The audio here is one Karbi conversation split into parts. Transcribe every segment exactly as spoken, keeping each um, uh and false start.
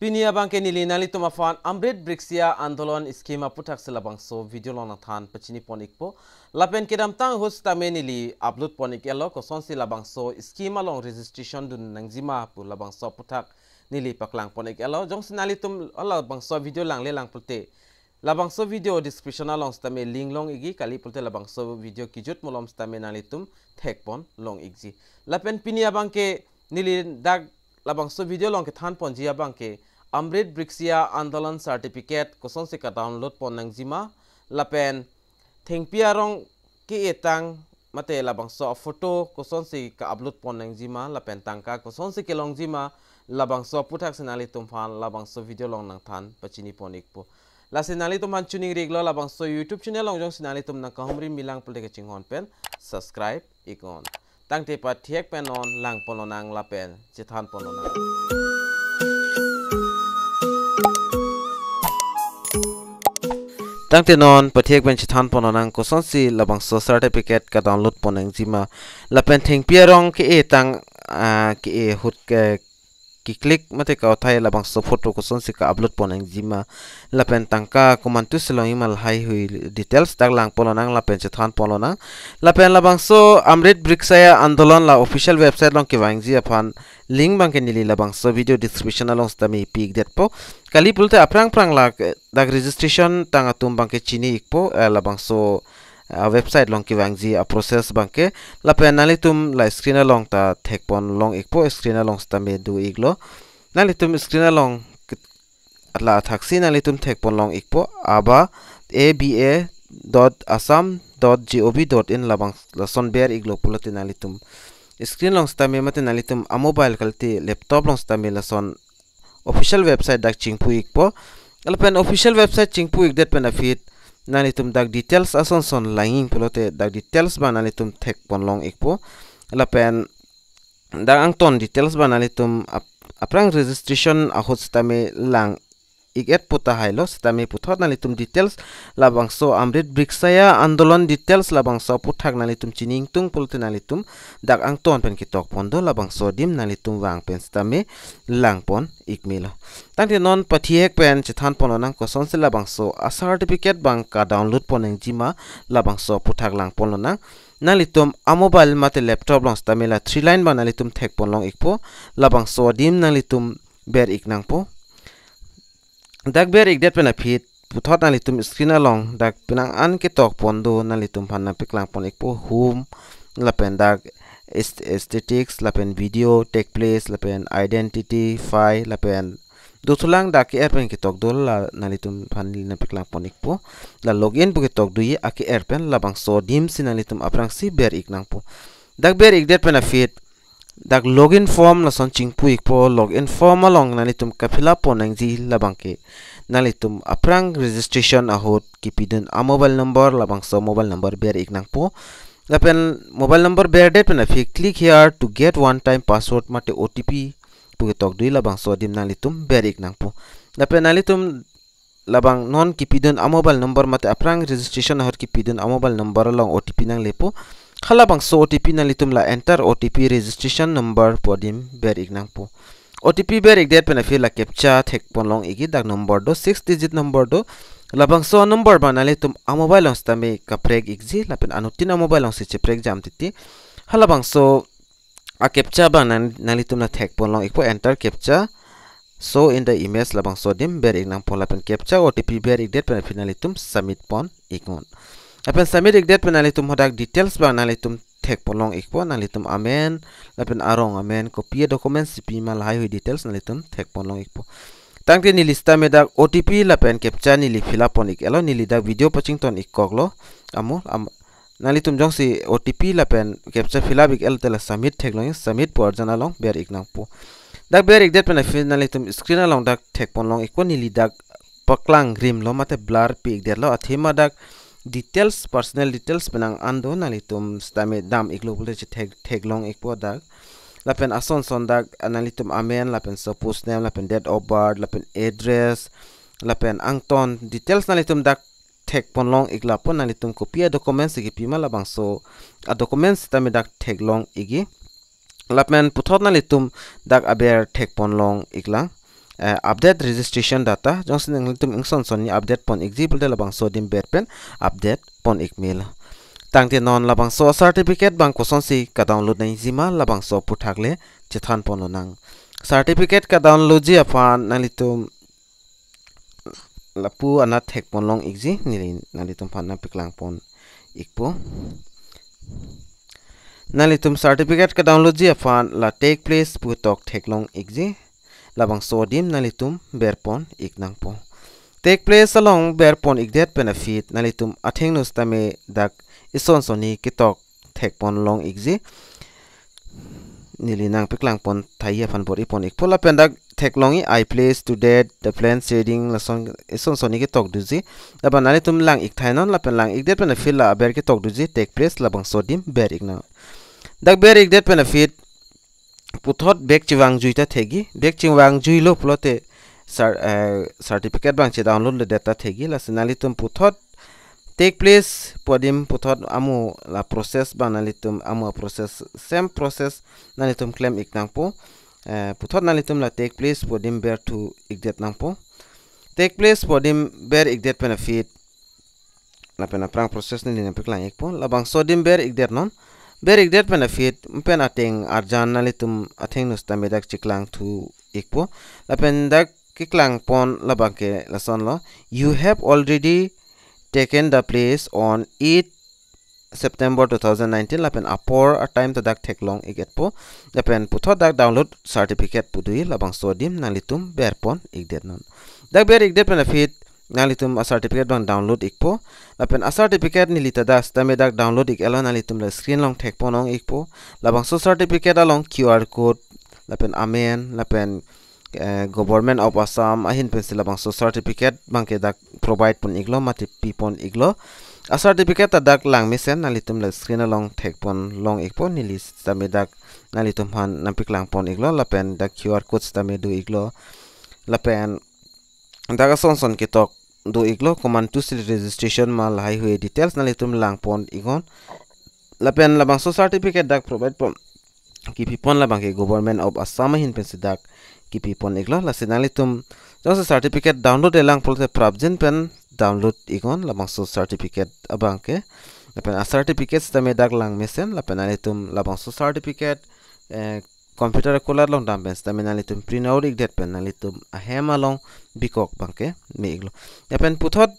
Pini abangke neli nanglitum aphan Amrit Vriksha Andolon scheme aputhak si labangso video along nangthan pachini pon ikpo. Lapen kedamtang ahut sitame neli upload pon ik-etlo, kosonsi labangso scheme along registration dun nangjima pu labangso aputhak neli paklang pon ik-etlo. Jongsi nanglitum labangso video langle lang pulote, labangso video description along sitame link long ikji, kali pulote labangso video kejut malom sitame nanglitum thek pon long ikji. Lapen pini abangke neli dak labangso video along kethan ponji abangke Amrit Vriksha Andolon certificate kosonsi ka-download pon nangjima, lapen thengpi arong ke-etang mate labangso photo kosonsi ka-upload pon nangjima, lapen tangka kosonsi kelongjima, labangso aputhak si nanglitum aphan labangso video along nangthan pachini pon ikpo. Lasi nanglitum aphan choningri iklo, labangso YouTube channel along jongsi nanglitum nangkahumri milang pulote kachinghon pen subscribe iknon. Tangte pathek pen non lang pon lonang lapen chethan pon lonang. Tangte non pathek pen chethan pon lonang kosonsi labangso certificate ka-download pon nangjima, lapen thengpi arong ke-etang, ah, ke-e ahut ke keklik mate kauthai labangso photo kosonsi ka-upload pon nangjima, lapen tangka komantusi longjima lahaihui details dak lang pon lonang lapen chethan pon lonang. Lapen labangso Amrit Vriksha Andolon la official website along kevangji aphan link abangke neli labangso video description along sitame pi ikdetpo. Kali pulote aphrang aphrang la, eh, dak registration tang atum abangke chini ikpo, eh, labangso, ah, website along kevangji a-process abangke. Lapen nanglitum la screen along ta thek pon long ikpo, screen along sitame do iklo. Nanglitum screen along ke-, la athaksi nanglitum thek pon long ikpo, aba, A B A dot assam dot G O V dot in labang lason ber iklo pulote nanglitum screen along sitame mate nanglitum a-mobile kalite laptop along sitame lason official website dak chingpu ikpo. Lapen official website chingpu ikdet pen aphi nanglitum dak details ason son langji pulote dak details abang nanglitum thek pon long ikpo. Lapen dak angton details abang nanglitum ap-, aphrang registration ahut sitame lang ik-etpo tahai lo, sitame puthot nanglitum details labangso Amrit Vriksha Andolon details labangso aputhak nanglitum chini ingtung pulote nanglitum dak angton pen ketok pon do, labangso adim nanglitum vang pen sitame lang pon ik melo. Tangte non pathek pen chethan pon lonang kosonsi labangso a-certificate abang ka-download pon nangjima, labangso aputhak lang pon lonang. Nanglitum a-mobile mate laptop along sitame la three line abang nanglitum thek pon long ikpo, labangso adim nanglitum ber ik nangpo. Dak ber ikdet pen aphi puthot nanglitum screen along dak penang an ketok pon do, nanglitum aphan nangpaklang pon ikpo home, lapen dak est-, aesthetics, lapen video, take place, lapen identify, lapen dothulang dak ke-er pen ketok do, la nanglitum aphan nangpaklang pon ikpo. La login pu ketok do, a ke-er pen labangso adim si nanglitum aphrangsi ber ik nangpo. Dak ber ikdet pen aphi dak login form lason chingpu ikpo, login form along nanglitum ka-fill up pon nangji labangke nanglitum aphrang registration ahut kepidun a-mobile number, labangso mobile number ber ik nangpo. Lapen mobile number berdet pen aphi click here to get one time password mate O T P pu ketok do, labangso adim nanglitum ber ik nangpo. Lapen nanglitum labang non kepidun a-mobile number mate aphrang registration ahut kepidun a-mobile number along O T P nanglepo. Halabangso O T P nanglitum la enter O T P registration number pu adim ber ik nangpo. O T P ber ikdet pen aphi la captcha thek pon long ikji, dak number do, six digit number do. Labangso number abang nanglitum a-mobile along sitame kaprek ikji, lapen anuttin a-mobile alongsi cheprek jam titi. Halabangso a-captcha abang nang, nanglitum la thek pon long ikpo, enter captcha show in the image, labangso adim ber ik nangpo, lapen captcha O T P ber ikdet pen aphi nanglitum submit pon iknon. Lapen submit ikdet pen nanglitum hadak details abang nanglitum thek pon long ikpo, nanglitum amen, lapen arong amen, kopi a-documents si pima lahaihui details nanglitum thek pon long ikpo. Tangte neli sitame dak O T P lapen captcha neli fill up pon ik-etlo, neli dak video pachington ik koklo. Amo, am-, nanglitum jongsi O T P lapen captcha fill up ik-etlo te la submit theklong, submit pu arjan along ber ik nangpo. Dak ber ikdet pen aphi nanglitum screen along dak thek pon long ikpo, neli dak paklang rimlo mate blur pi ikdetlo, athema dak details, personal details penang an do, nanglitum sitame dam iklo pulote chethek, theklong ikpo dak. Lapen ason son dak nanglitum amen, lapen suppose name, lapen date of birth, lapen address, lapen angton details nanglitum dak thek pon long ik lapo, nanglitum kopi a-documents si kepima labangso a-documents sitame dak theklong ikji. Lapen puthot nanglitum dak aber thek pon long iklang. eh, update registration data. Jongsi nanglitum ingson sonni update pon ikji pulote labangso adim ber pen update pon ik melo. Tangte non labangso certificate abang kosonsi ka-download nangjima labangso aphuthak le chethan ponlonang. Certificate ka-download ji aphan nanglitum lapu anat thek ponlong ikji, neli nanglitum aphan nangpeklang pon ikpo. Nanglitum certificate ka-download ji aphan la take place pu ketok theklong ikji. Labangso adim nanglitum ber pon ik nangpo. Take place along ber pon ikdet pen aphi nanglitum athengno sitame dak ison sonni ketok thek ponlong ikji. Neli nangpeklang pon thaiji aphan bor-i pon ikpo. Lapen dak theklong ik, "I place to date, the plan shading," lason ison sonni ketok doji. Lapen nanglitum lang ik thai non, lapen lang ikdet pen aphi la aber ketok doji, take place, labangso adim ber ik nang. Dak ber ikdet pen aphi puthot bag chevang jui ta thekji, bag chevang juilo pulote cer-, eh, certificate abang che-download ledet ta thekji. Lasi nanglitum puthot take place pu adim puthot amo la process abang nanglitum amo process, same process nanglitum klem ik nangpo. Eh, puthot nanglitum la take place pu adim berthu ikdet nangpo. Take place pu adim ber ikdet pen aphi lapen aphrang process neli nangpeklang ikpo. Labangso adim ber ikdet non. Ber ikdet pen aphi pen ateng arjan nanglitum athengno sitame dak cheklangthu ikpo. Lapen dak keklang pon labangke lasonlo, "You have already taken the place on eighth September two thousand nineteen," lapen apor atime ta dak theklong ik-etpo. Lapen puthot dak download certificate pu doji, labangso adim nanglitum ber pon ikdet non. Dak ber ikdet pen aphi nanglitum a-certificate abang download ikpo. Lapen a-certificate neli ta dak sitame dak download ik-etlo, nanglitum la screen along thek ponlong ikpo. Labangso certificate along Q R code, lapen amen, lapen, eh, Government of Assam ahin pensi labangso certificate abangke dak provide pon iklo, mate pi pon iklo. A-certificate ta dak lang mesen, nanglitum la screen along thek ponlong ikpo, neli sitame dak nanglitum aphan nangpeklang pon iklo, lapen dak Q R code sitame do iklo. Lapen dak ason son ketok do iklo, komantusi registration ma lahai hui details nanglitum lang pon iknon. Lapen labangso certificate dak provide pon, kipi pon labangke Government of Assam ahin pensi dak kipi pon iklo. Lasi nanglitum jongsi certificate download-e lang pulote prapjin pen download iknon labangso certificate abangke. Lapen a-certificate sitame dak lang mesen, lapen nanglitum labangso certificate, eh, computer akulat along dam pen sitame nanglitum print out ikdet pen nanglitum ahem along bikok abangke me iklo. Lapen puthot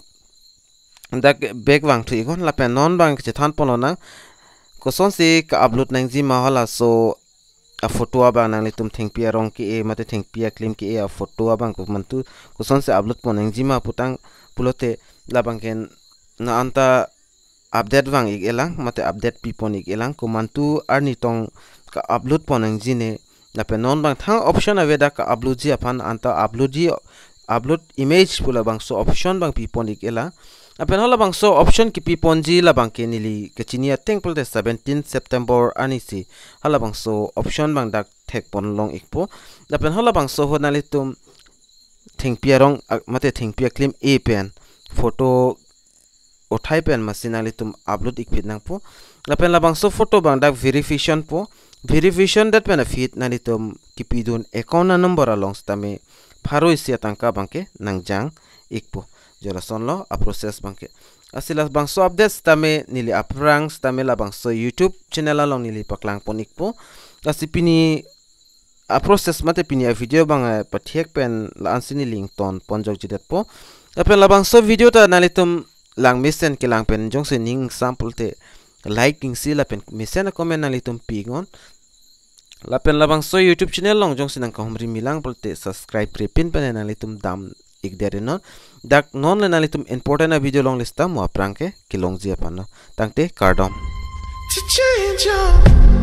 dak bag vangthu iknon, lapen non abang chethan ponlonang, kosonsi ka-upload nangjima halaso a-photo abang, nanglitum thengpi arong ke-e mate thengpi aklim ke-e a-photo abang komantu kosonsi upload pon nangjima putang pulote labangke non anta update vang ik-elang mate update pi pon ik-elang, komantu arni tong ka-upload pon nangjine. Lapen non abang thang option ave dak ka-upload ji aphan, anta upload ji, upload image pu labangso option abang pi pon ik-elang. Lapen halabangso option kipi ponji labangke neli kachini ateng pulote seventeen September arnisi halabangso option abang dak thek ponlong ikpo. Lapen halabangso ahut nanglitum thengpi arong ak-, mate thengpi aklim e pen photo uthai pen masi nanglitum upload ikphit nangpo. Lapen labangso photo abang dak verification po. Verification det pen aphi nanglitum kipidun account number along sitame pharo isi atangka abangke nangjang ikpo. Jo lasonlo a-process abangke. Lasi labangso update sitame neli aphrang sitame labangso YouTube channel along neli paklang pon ikpo. Lasi pini a-process mate pini a-video abang, eh, pathiek pen la-ansi neli ington pon jokjidetpo. Lapen labangso video ta nanglitum lang mesen kelang pen jongsi ning ingsam pulote like ingsi lapen mesen a-comment nanglitum pi iknon. Lapen labangso YouTube channel along jongsi nangkahumri milang pulote subscribe-re pin pen nanglitum dam ikdet iknon. Dak non le nanglitum important a-video along lista mo aphrang ke kelongji aphan lo. Tangte kardom. To change your